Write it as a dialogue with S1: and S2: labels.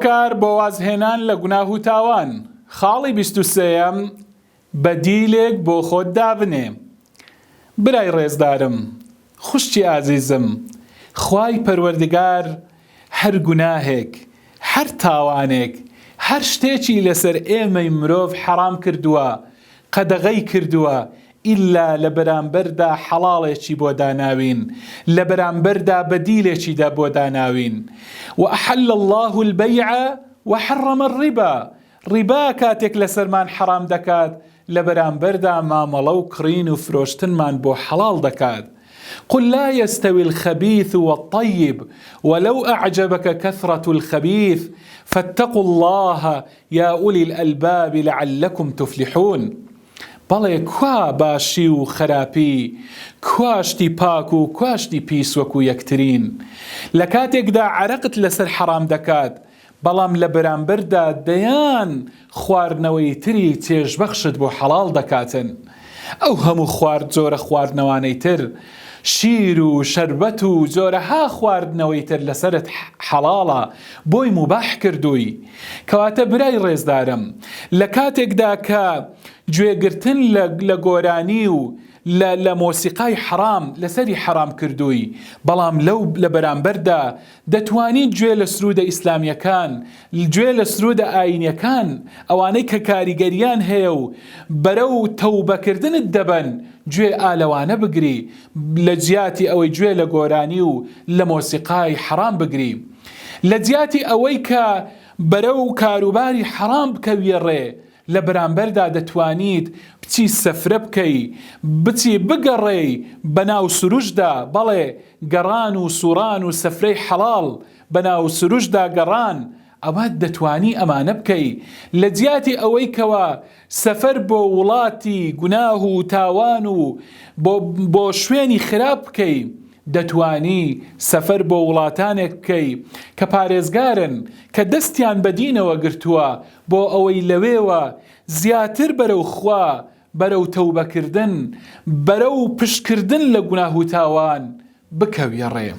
S1: هۆکار بۆ وازهێنان لە گوناه و تاوان، خاڵی 23یەم، بەدیلێک بۆ خۆت دابنێ. برای ڕێزدارم، خوشکی ئازیزم، خوای پەروەردگار هەر گوناهێک، هەر تاوانێک، هەر شتێکی لەسەر ئێمەی مرۆڤ حەڕام کردووە، قەدەغەی کردووە، ئیلا لە بەرامبەردا حەڵاڵێکی بۆ داناوین، لە بەرامبەردا بەدیلێکی بۆ داناوین. وأحل اللە البیع وحرم الربا، ڕیبا کاتێک لەسەرمان حەڕام دەکات، لە بەرامبەردا مامەڵە و کڕین و فرۆشتنمان بۆ حەڵاڵ دەکات. قل لا یستوی الخبیث والطیب ولو اعجبک کثرة الخبیث فاتقوا اللە یا اولی الالباب لعلکم تفلحون. بەڵێ کوا باشی و خراپی، کوا شتی پاک و کوا شتی پیس وەکو یەکترین؟ لە کاتێکدا عەرەقت لەسەر حەڕام دەکات، بەڵام لە بەرامبەردا دەیان خواردنەوەی تری چێژبەخشت بۆ حەڵاڵ دەکاتن. ئەو هەموو خوارد جۆرە خواردنەوانەی تر، شیر و شەربەت و جۆرەها خواردنەوەی تر لەسەرت حەڵاڵە، بۆی موباح کردووی. کەواتە برای ڕێزدارم، لە کاتێکدا کە گوێگرتن لە لە گۆرانی و لە لە مۆسیقای حەڕام لەسەری حەڕام کردووی، بەڵام لەو لە بەرامبەردا دەتوانیت گوێ لە سروودە ئیسلامییەکان، گوێ لە سروودە ئایینیەکان، ئەوانەی کە کاریگەرییان هەیە و بەرەو تەوبەکردنت دەبەن، گوێ ئا لەوانە بگری، لە جیاتی ئەوەی گوێ لە گۆرانی و لە مۆسیقای حەڕام بگری. لە جیاتی ئەوەی کە بەرەو کاروباری حەڕام بکەویە ڕێ، لە بەرامبەردا دەتوانیت بچی سەفرە بکەی، بچی بگەڕێی بەناو سروشتدا، بەڵێ گەڕان و سوڕان و سەفرەی حەڵاڵ، بەناو سروشتدا گەڕان، ئەوە دەتوانی ئەمانە بکەی، لە جیاتی ئەوەی کەوا سەفەر بۆ وڵاتی گوناه و تاوان و بۆ بۆ شوێنی خراپ بکەی، دەتوانی سەفەر بۆ وڵاتانێک بکەی کە پارێزگارن، کە دەستیان بە دینەوە گرتووە، بۆ ئەوەی لەوێوە زیاتر بەرەو خوا، بەرەو تەوبەکردن، بەرەو پشتکردن لە گوناه و تاوان بکەویە ڕێ.